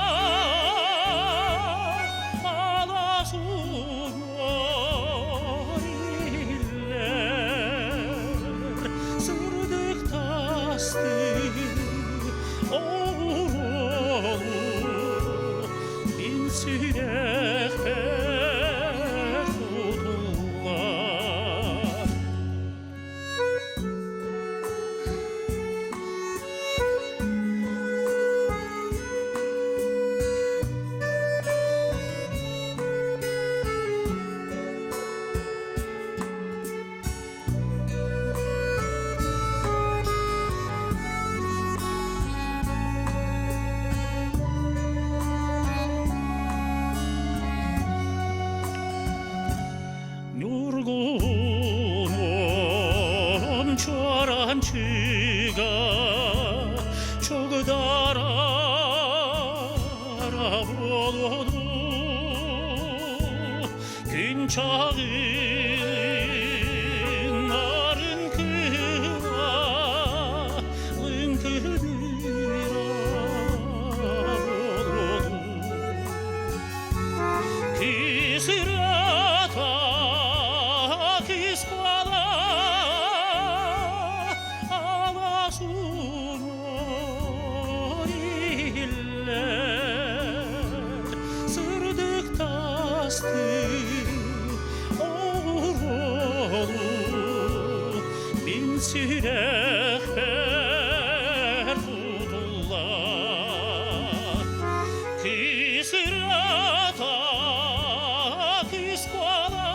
Күн чаҕын нарын кыра лыҥкыныра Кисырата кыспала аласунор иллэр сырдык тастыы оҕуруолу мин сүрэхпэр тутуллар Кыыс ырыата кыыс куола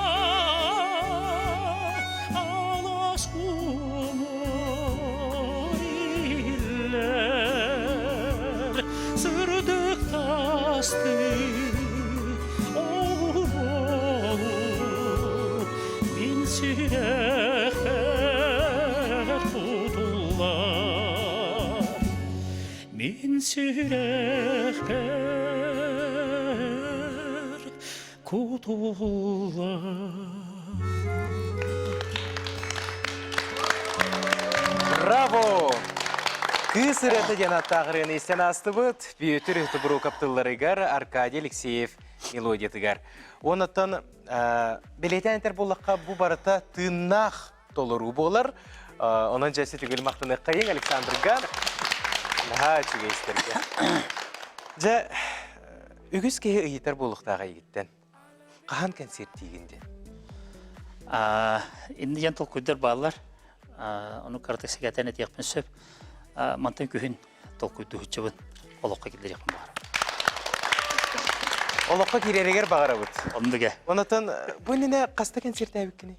алаас кумар иллэр сырдык тастыы оҕуруолу мин сүрэхпэр тутуллар Мин сүрэхпэр кутуллар. Браво! Кыыс ырыата диэн аттаах ырыаны истэн аастыбыт. Бүөтүр Тубурукап тылларыгар Аркадий Алексеев мелодиятыгар. Оннуттан бэлиэтээн этэр буоллахха, бу барыта тыыннаах толоруу буолар. Онон дьэ сүтүгүл махтаныаххайыҥ Александрга. Наһаа үчүгэй истэргэ. Дьэ, үгүс киһи ыйытар буолуохтаах эйигиттэн. Хаһан кэнсиэртиигин диэн? Инни диэн толкуйдар бааллар. Ону кыратык сэгэтэн этиэхпин сөп. Мантан күһүн толкуйдуһуччубун олоххо киллэриэхпин баҕарабын. Олоххо киирэригэр баҕарабыт. Оннуга. Онотон бу иннинэ хаста кэнсиэртээбиккиний?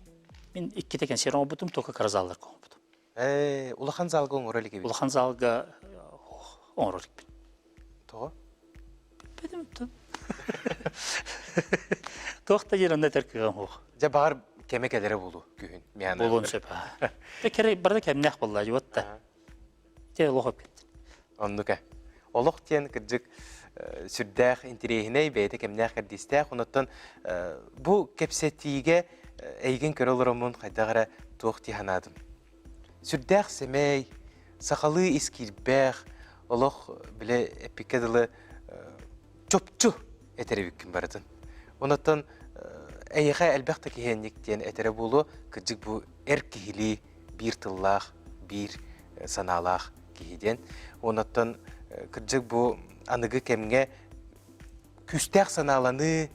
Мин иккитэ кэнсиэр оҥорбутум, только кыра залларга оҥорбутум. Ээ, улахан залга оҥоро илик эбит. Улахан залга оҥорор иликпин. Тоҕо? Билбэтим. Туох да диэн онно этэр кыаҕым суох. Дьэ, баҕар кэмэ кэлэрэ буолуо күһүн. Буолуон сөп. Дэ кэрэ барыта кэмнээх буолла дьуот да. Дьэ олох эппит. Оннук ээ. Олох диэн кырдьык сүрдээх интэриэһинэй, бэйэтэ кэмнээх кэрдиистээх. Онуттан бу кэпсэтиигэ эйигин көрө олороммун хайдах эрэ туох дии санаатым. Сүрдээх сэмэй, сахалыы ис киирбэх, олох бile эппиккэ дылы чопчу этэр эбиккин барытын. Онуттан эйиэхэ элбэх да киһи диэн этэрэ буолуо, кырдьык бу эр киһилии биир тыллаах, биир санаалаах киһи диэн. Онуттан кырдьык бу аныгы кэмҥэ күүстээх санааланыы,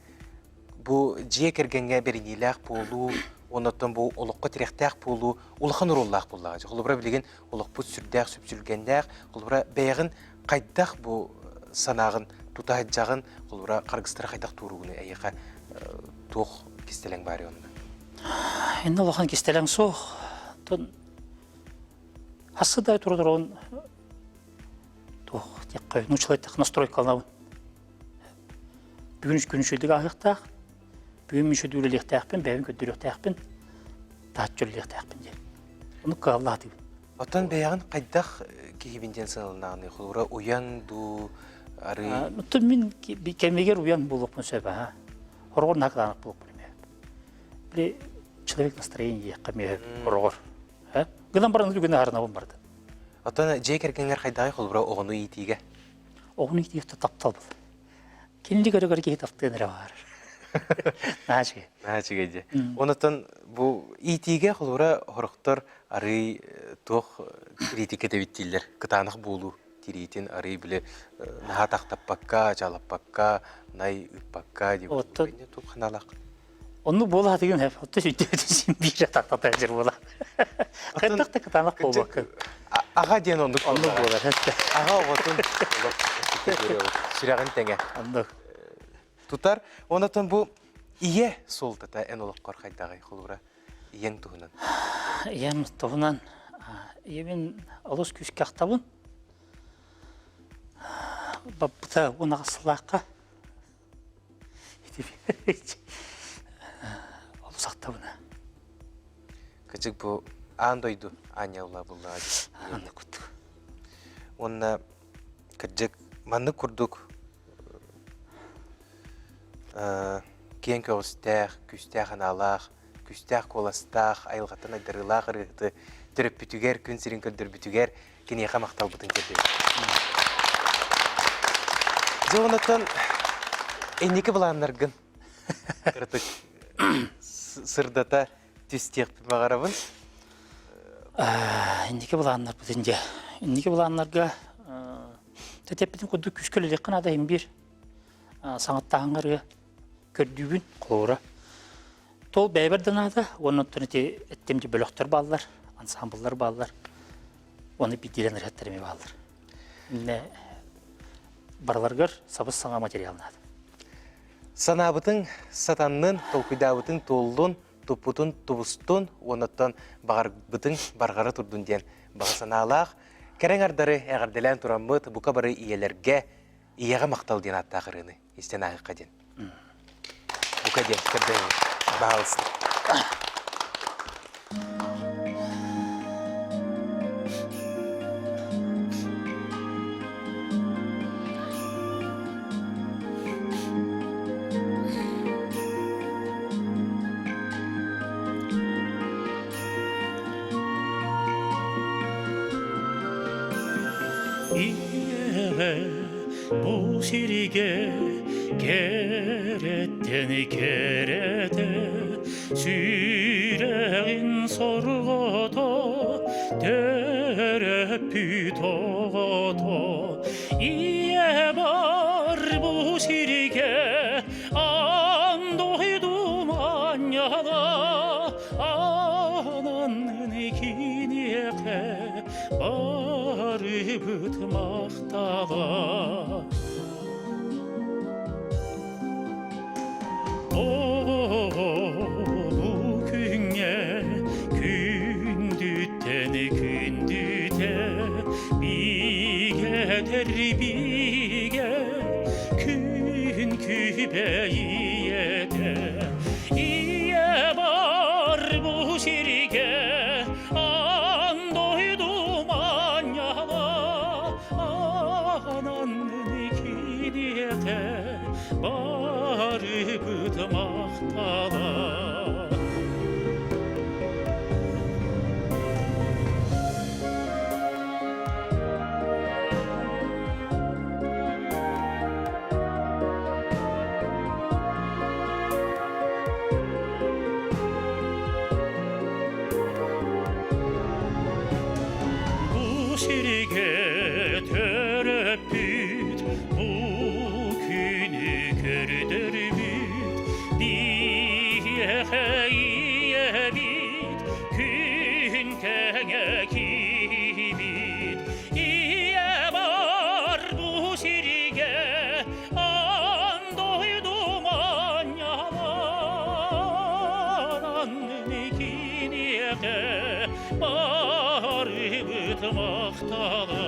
бу дьиэ кэргэҥҥэ бэриниилээх буолуу, онуттан бу олоххо тирэхтээх буолуу улахан оруоллаах буоллаҕа. Холобура билигин олохпут сүрдээх сүпсүлгэннээх, холобура бэйэҕин хайдах бу санааҕын тута сылдьаҕын, холобура харгыстары хайдах туоруугуну эйиэхэ туох кистэлэҥ баарый онно? Инна улахан кистэлэҥ суох. Тон хассы да тура турабын туох диэххэ нууччалыы настройкаланабын. Бүгүн күн үчүгэйдик ааһыахтаах, бүгүн мин үчүгэйдик үлэлиэхтээхпин, бэйэбин көрдөрүөхтээхпин, таһыччы үлэлиэхтээхпин диэн. Ону кыаллаатыбын. Оттон бэйэҕин хайдах киһибин диэн сыаналаннаҕыный? Холобура, уйан дуу, арыы? Оттон мин кэмигэр уйан буолуохпун сөп аха. Хороҕор наһаа кытаанах буолуохпун эмиэ. Били человек настроение диэххэ эмиэ хороҕор. Гынан баран үгүнэ аһарынабын барда. Оттон дьиэ кэргэҥҥэр хайдаҕый холобура оҕону иитиигэ? Оҕону иитиигэ таптал был. Кинини көрө-көрө киһи таптыан эрэ баҕарар. Наһаа үчүгэй. Наһаа үчүгэй дии. Онотон бу иитиигэ холобура хорохтор арыый туох тириитикэ этэбит дииллэр. Кытаанах буолуу тириитин арыый били наһаа тахтаппакка, чалаппакка, най ыыппакка диэн Оттон туох ханаалаах. Оннук буола сатыгын хэп. Отто сүттүбүтүн син биир атахтата сир буола. Хайдах да кытаанах буолбакка. Аҕа диэн оннук Оннук буолар. Аҕа оҕотун сүрэҕин тэҥэ. Оннук. Тутар. Онотон бу ийэ суолтата эн олоххор хайдаҕый холура ийэҥ туһунан? Ийэм туһунан ийэбин олус күүскэ ахтабын. Баппыта унаҕас сылаахха Олус ахтабына. Кыдьык бу аан дойду аанньалла буллаҕа Маннык курдук. Уонна кырдьык маннык курдук. киэҥ көҕүстээх, күүстээх анаалаах, күүстээх куоластаах, айылҕаттан айдарыылаах ырыаһыты төрөппүтүгэр, күн сирин көрдөрбүтүгэр киниэхэ махталбытын тиэрдэбит. Дьэ, онтон инники былааннаргын кыратык сырдата түстиэхпин баҕарабын. Инники былааннарбытын дьэ. Инники былааннарга тэтэппитин курдук күүскэ үлэлиэххэ наада иһин биир саҥаттааһыҥҥа ырыа көрдүүбүн холобура. Тол бэйэбэр да наада уонна оттон ити эттим дьэ бөлөхтөр бааллар, ансамбллар бааллар. Уонна биирдиилэн ырыаттар эмиэ бааллар. Иннэ барыларыгар сабыс-саҥа материал наада. Санаабытыҥ сатаннын, толкуйдаабытыҥ туоллун, туппутун тубустун, уоннаттан баҕарбытыҥ барҕара турдун диэн баҕа санаалаах, кэрэҥ ардары эҕэрдэлээн тураммыт бука бары ийэлэргэ ийэҕэ махтал диэн ааттаах ырыаны истэн ааһыахха диэн. Бука диэн көрдөһөбүн. Баһаалыста. Ийэҕэ бу сиргэ кэрэттэн кэрэтэ сүрэҕин сорҕото төрөппүт оҕото ийэ бар бу сиргэ аан дойду манньала ананын киниэхэ барыбыт махтала Бу күҥҥэ күндүттэн күндүтэ биигэтэр биигэ күн күбэйиэтэ ийэ бар бу сиргэ аан дойду манньала анан киниэхэ барыбыт махтала. Бу сиргэ төрөппүт бу күнү көрдөрбүт биһиэхэ ийэбит күн тэҥэ киһибит ийэ бар бу сиргэ аан дойду манньалаан киниэхэ барыбыт махтала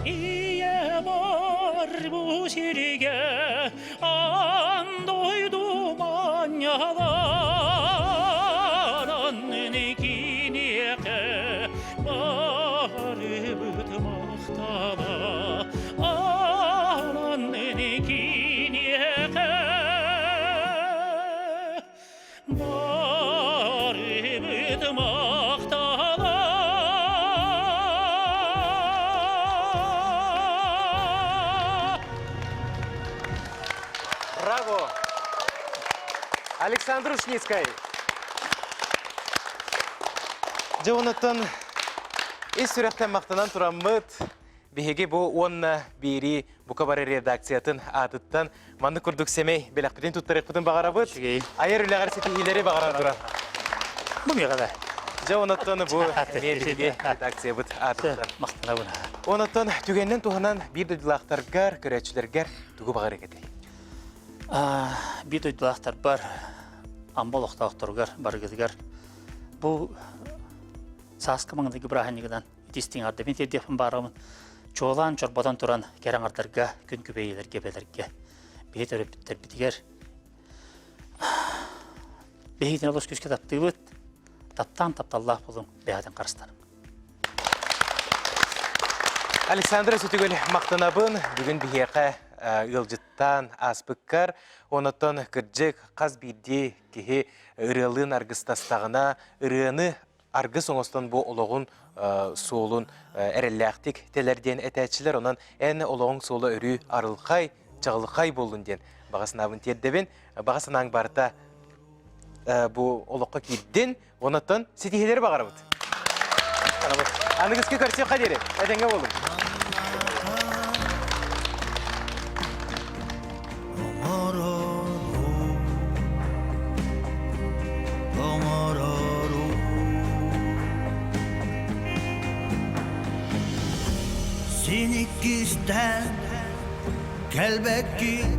ийэ бар бу сиргэ аан дойду манньалаан киниэхэ барыбыт махтала аан киниэхэ Барыбыт махтала. Браво! Александр Ушницкай. Дьэ онуттан ис сүрэхтэн махтанан тураммыт биһиги бу уонна биэрии бука бары редакциятын аатыттан Маннык курдук сэмэй бэлэхпитин туттарыахпытын баҕарабыт. Айар үлэҕэр ситиһиилэри баҕаран туран. Бу миэхэ да. Дьэ, онуттан бу эмиэ биһиги редакциябыт аатыттан. Махтанабын. Онуттан түгэнинэн туһанан биир дойдулаахтаргар, көрөөччүлэргэр тугу баҕарык этэй? Биир дойдулаахтарбар, Амма олохтоохторугар барыгытыгар бу сааскы маҥнайгы бырааһынньыгынан итистиҥ ардабын тиэрдиэхпин баарабын чуолаан чорботон туран кэрэ аҥардарга күн күбэйилэргэ бэлэргэ биһи төрөппүттэрбитигэр биһигитин олус күүскэ таптыыбыт таптаан тапталлаах буолуҥ бэйэтин харыстаныҥ Александра Сүтүгүл махтанабын бүгүн биһиэхэ. ыалдьыттаан ааспыккар. Онотон кырдьык хас биирдии киһи ырыалыын аргыстастаҕына, ырыаны аргыс оҥостон бу олоҕун суолун эрэллээхтик тэлэр диэн этээччилэр. Онон эн олоҕуҥ суола өрүү арылхай, чаҕылхай буоллун диэн баҕа санаабын тиэрдэбин. Баҕа санааҥ барыта бу олоххо киирдин. Онон ситиһиилэри баҕарабыт. Аныгыскы көрсүөххэ диэри. Этэҥҥэ буолуҥ. Син иккистээн кэлбэккин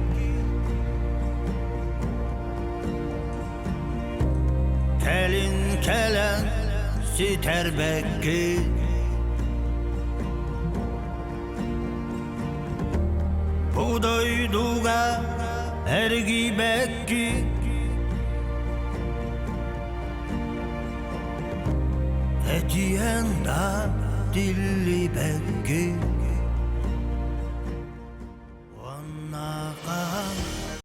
Кэлин кэлэн ситэрбэккин Бу дойдуга эргийбэккин Этиэн да тиллибэккин.